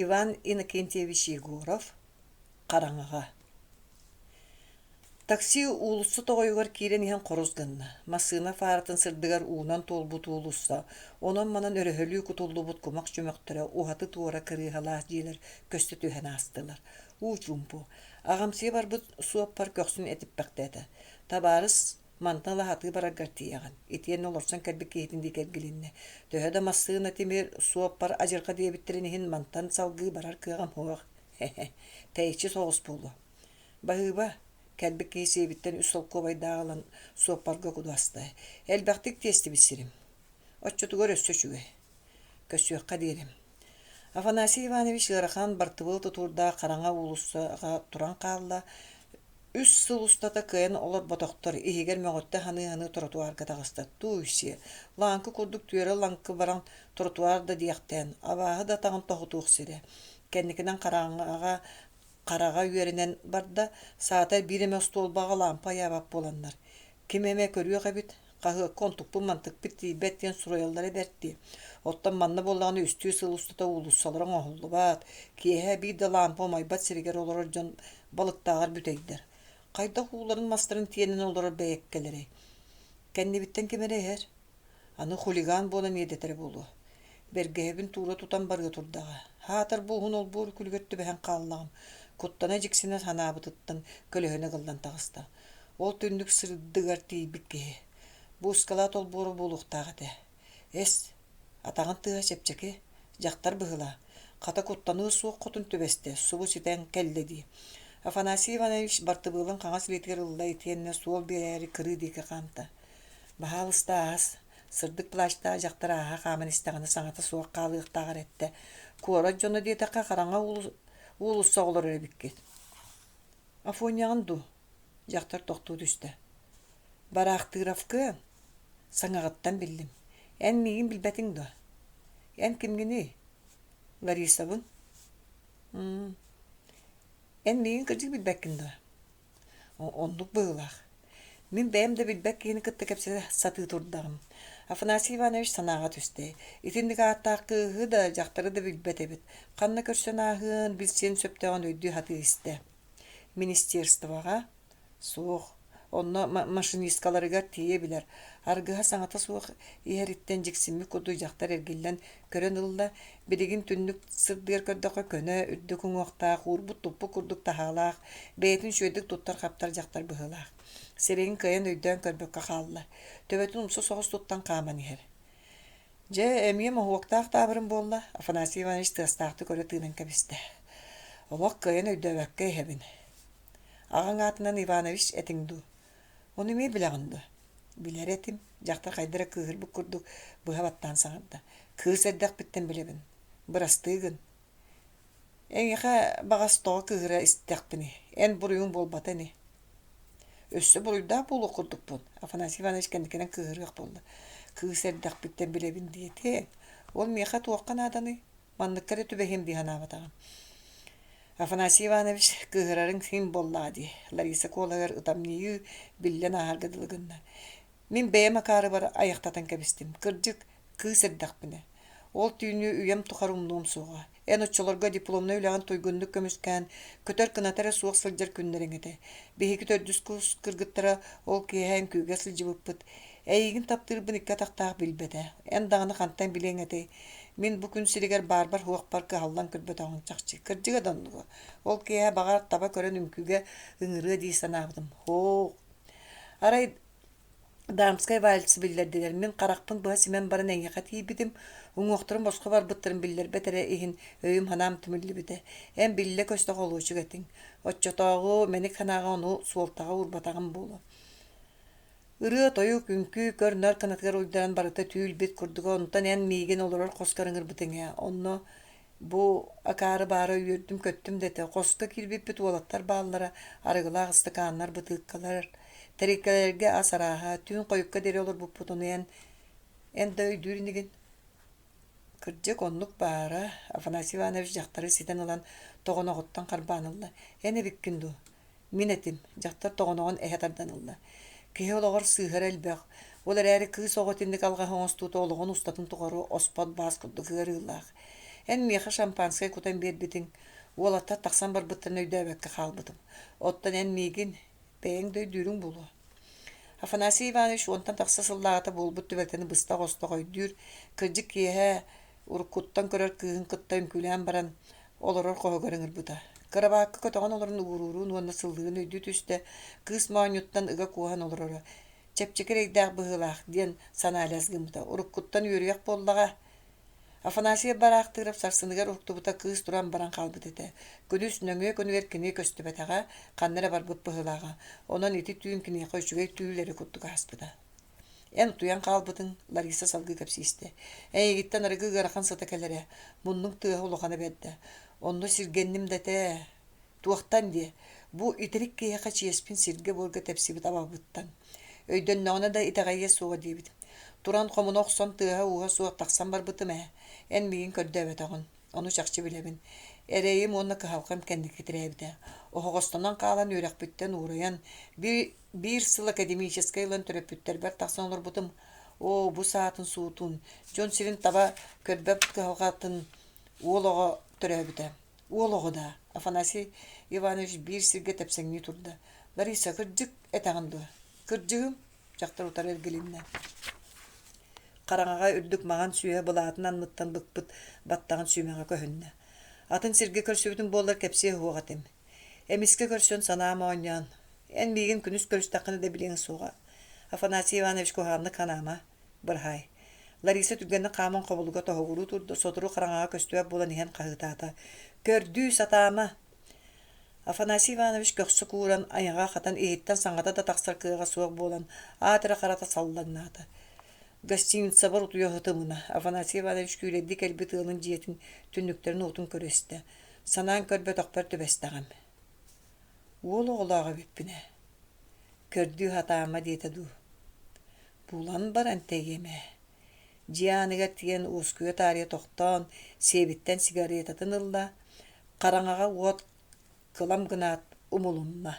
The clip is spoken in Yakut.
Иван Иннокентьевич Егоров Хараҥаҕа Такси уулусса тоҕойугар киирэн иһэн хорус гынна. Массыына фаратын сырдыгар уунан туолбут уулусса, онон-манан өрөһөлүү кутуллубут кумах чөмөхтөрө уһаты-туора кырыыһалаах дьиэлэр көстө түһэн аастылар. Уу чуумпу. Аҕамсыйа барбыт суоппар көхсүн этиппэхтээтэ. Табаарыс Мантан ыла сатыы бараргар тиийэҕин, итиэннэ олорсон кэлбит киһитин диэки эргилиннэ. Төһө да массыына тимир, суоппар адьырҕа диэбиттэрин иһин мантан салгыы барар кыаҕым суох. Хе-хе, тэйиччи соҕус буолуо. Баһыыба, кэлбит киһи сиэбиттэн үс солкуобайдаах ылан суоппарга кудаста. Элбэхтик тиэстибит сирим. Оччотугар өссө үчүгэй. Көрсүөххэ диэрим. Афанасий Иванович ыарахан бартыбыал тутуурдаах хараҥа уулуссаҕа туран хаалла, Үс сыл устата кыайан олорботохтор, иһигэр мөҕүттэ саныы-саныы тротуарга таҕыста. Тууй-сиэ, лааҥкы курдук түөрэ-лаҥкы баран тротуар да диэхтээн, абааһы да атаҕын тоһутуох сирэ. Кэнникинэн хараҥаҕа хараҕа үөрэнэн барда, саатар биир эмэ остуолбаҕа лаампа ыйаабат буоланнар. Ким эмэ көрүөх эбит, хаһыакка онтукпут-мантыкпыт тиийбэт диэн суруйаллара бэрт дии. Оттон манна буоллаҕына үстүү сыл устата уулуссалара оҥоһуллубат, киэһэ биир да лаампа умайбат сиригэр олорор дьон балыктааҕар бүтэйдэр. Хайдах ууларын мастарын тиэнэн олорор бэйэккэлэрэй? Кэннибиттэн ким эрэ иһэр. Аны хулиган буолан иэдэтэрэ буолуо. Бэргэһэбин туура тутан барыа турдаҕа. Һаатар бу уһун олбуор күлүгэр түбэһэн хааллаҕым. Куттана дьиксинэ санаабытыттан көлөһүнэ ыгыллан таҕыста. Ол түннүк сырдыгар тиийбит киһи. Бу ыскалаат олбуора буолуохтаах этэ. Эс, атаҕын тыаһа чэпчэки, дьахтар быһыылаах. Хата куттаныа суох хотун түбэстэ, субу ситэн кэллэ дии. Афанасий Иванович бартыбыалын хаҥас илиитигэр ылла итиэннэ суол биэрээри кырыы диэки хаамта. Баһаалыста аас, сырдык плащтаах дьахтар ааһа хааман истэҕинэ саҥата суох хаалыахтааҕар эттэ. Куорат дьоно диэтэххэ хараҥа уулусса олорор эбиккит. Афоняҕын дуу? Дьахтар тохтуу түстэ. Бараахтыровкыан? Саҥаҕыттан биллим. Эн миигин билбэтиҥ дуо? Эн кимҥиний? Ларисабын. М Эн миигин кырдьык билбэккин дуо? Оннук быһыылаах. Мин бэйэм да билбэт киһини кытта кэпсэтэ сатыы турдаҕым. Афанасий Иванович санааҕа түстэ. Итинник ааттаах кыыһы да, дьахтары да билбэт эбит. Ханна көрсөн ааһыан, билсиэн сөптөөҕүн өйдүү сатыы истэ. Министерствоҕа Суох, онно машинисткаларыгар тиийэ билэр, аргыһа саҥата суох иһэриттэн дьиксиммит курдук дьахтар эргиллэн көрөн ылла, билигин түннүк сырдыгар көрдөххө көнө, үрдүк уҥуохтаах, уурбут-туппут курдук таһаалаах, бэйэтин үчүгэйдик туттар-хаптар дьахтар быһыылаах. Сирэйин кыайан өйдөөн көрбөккө хаалла, төбөтүн умса соҕус туттан хааман иһэр. Дьэ, эмиэ моһуоктаах таабырын буолла, Афанасий Иванович тыастаахтык өрө тыынан кэбистэ. Олох кыайан өйдөөбөккө иһэбин. Аҕаҥ аатынан Иванович этиҥ дуу? Ону эмиэ билэҕин дуо? Билэр этим, дьахтар хайда эрэ кыыһырбыт курдук быһа баттаан саҥарда. Кыыс эрдэхпиттэн билэбин. Бырастыы гын. Эйиэхэ баҕас тоҕо кыыһыра истэхпиний? Эн буруйуҥ буолбата ини. Өссө буруйдаах буолуох курдукпун, Афанасий Иванович кэнникинэн кыыһырыах буолла. Кыыс эрдэхпиттэн билэбин диэтиҥ. Ол миэхэ туохха нааданый? Манныкка эрэ түбэһиэм дии санаабатаҕым. Афанасий Иванович кыыһырарыҥ син буоллаҕа дии, Лариса куолаһыгар ытамньыйыы биллэн ааһарга дылы гынна. Мин бэйэм акаарыбар айахтатан кэбистим. Кырдьык, кыыс эрдэхпинэ. Ол түүнү үйэм тухары умнуом суоҕа. Эн оччолорго дипломнай үлэҕин туйгуннук көмүскээн, көтөр кыната эрэ суох сылдьар күннэриҥ этэ. Биһиги төрдүс курс кыргыттара ол киэһэ үҥкүүгэ сылдьыбыппыт. Эйигин таптыырбын икки атахтаах билбэтэ. Эн даҕаны хантан билиэҥ этэй? Мин бу күн сиригэр баарбар-суохпар кыһаллан көрбөтөҕүҥ чахчы. Кырдьыга да оннуга. Ол киэһэ баҕар таба көрөн үҥкүүгэ ыҥырыа дии санаабытым. Һоох. Арай дамскай вальс биллэрдилэр. Мин харахпын быһа симэн баран эйиэхэ тиийбитим. Уҥуохтарым босхо барбыттарын биллэрбэт эрэ иһин өйүм-санаам түмүллүбүтэ. Эн биллэ-көстө холуочук этиҥ. Оччотооҕу мэник санааҕа ону суолтаҕа уурбатаҕым буолуо. Ырыа-тойук, үҥкүү, көр-нар кынатыгар уйдаран барыта түүл-бит курдуга, онтон эн миигин олорор хоскор ыҥырбытыҥ ээ, онно бу акаары баара үөрдүм-көттүм да этэ, хоско киирбиппит уолаттар бааллара, арыгылаах ыстакааннар, бытыыккалар, тэрилтэлэргэ ас арааһа, түүн хойукка диэри олорбуппут ону эн, эн да өйдүүр инигин Кырдьык, оннук баара, Афанасий Иванович дьахтары ситэн ылан тоҕоноҕуттан харбаан ылла. Эн эбиккин дуу? Мин этим, дьахтар тоҕоноҕун эһэ тардан ылла. Киһи олоҕор сыыһара элбэх, ол эрээри кыыс оҕо итинник алҕаһы оҥостуута олоҕун устатын тухары оспот баас курдук ыарыылаах. Эн миэхэ шампанскай кутан биэрбитиҥ, уолаттар тахсан барбыттарын өйдөөбөккө хаалбытым. Оттон эн миигин бэйэҥ да өйдүүрүҥ буолуо. Афанасий Иванович уонтан тахса сыллааҕыта буолбут түбэлтэни быстах-остох өйдүүр, кырдьык киэһэ уруккуттан көрөр кыыһын кытта үҥкүүлээн баран олорор хоһугар ыҥырбыта. Кырабаакка көтөҕөн олорон ууруурун уонна сыллыырын өйдүү түстэ, кыыс моонньуттан ыга кууһан олороро. Чэпчэки эрэйдээх быһыылаах диэн санаа элэс гыммыта. Уруккуттан үөрүйэх буоллаҕа. Афанасий Бараахтыырап сарсыныгар уһуктубута кыыс туран баран хаалбыт этэ. Күнүс нөҥүө күнүгэр кини көстүбэтэҕэ, ханна эрэ барбыт быһыылааҕа. Онон ити түүн киниэхэ үчүгэй түүл эрэ курдук ааспыта. Эн утуйан хаалбытыҥ, Лариса салгыы кэпсиистэ. Эйигиттэн арыгы ыарахан сыта кэлэрэ, муннуҥ тыаһа улахана бэрдэ. Онно сиргэнним да этэ. Туохтан диэ, бу итирик киһиэхэ чиэспин сиргэ-буорга тэпсибит абабыттан. Өйдөннөҕүнэ да итэҕэйиэ суоҕа диэбит. Туран хомуна охсон тыаһа-ууһа суох тахсан барбытым ээ. Эн миигин көрдөөбөтөҕүн, ону чахчы билэбин. Эрэйим уонна кыһалҕам кэнники тирээбитэ. Оһоҕостонон хаалан үөрэхпиттэн уурайан, биир, биир сыл академическай ылан төрөппүттэрбэр тахсан олорбутум. Оо, бу саатын суутун, дьон сирин таба көрбөт кыһалҕатын уол оҕо төрөөбүтэ. Уол оҕо даа, Афанасий Иванович биир сиргэ тэпсэҥнии турда. Лариса, кырдьык этэҕин дуо? Кырдьыгым, дьахтар утары эргилиннэ. Хараҥаҕа үрдүк маҥан сүөһэ былаатын анныттан быкпыт баттаҕын сүүмэҕэ көһүннэ. Атын сиргэ көрсүбүтүм буоллар кэпсиэ суох этим. Эмискэ көрсөн санаам оонньоон, эн миигин күнүс көрүстэххинэ да билиэҥ суоҕа. Афанасий Иванович куһаҕаннык санаама, Быраһаай. Лариса түргэнник хааман хобулуга тоһоҕолуу турда, сотору хараҥаҕа көстүбэт буолан иһэн хаһыытаата: «Көрдүү сатаама!» Афанасий Иванович көхсө кууран, айаҕа хатан иһиттэн саҥата да тахсар кыаҕа суох буолан, аат эрэ харата саллаҥнаата. Гостиницабар утуйа сытымына, Афанасий Иванович күүлэйдии кэлбит ыалын дьиэтин түннүктэрин уотун көрө истэ. Санаан көрбөтөхпөр түбэстэҕим. Уол оҕолоох эбиппин ээ. Көрдүү сатаама диэтэ дуу. Булан баран тэйиэм ээ. Дьиэ ааныгар тиийэн уоскуйа таарыйа тохтоон, сиэбиттэн сигаретатын ылла, хараҥаҕа уот кылам гынаат умулунна.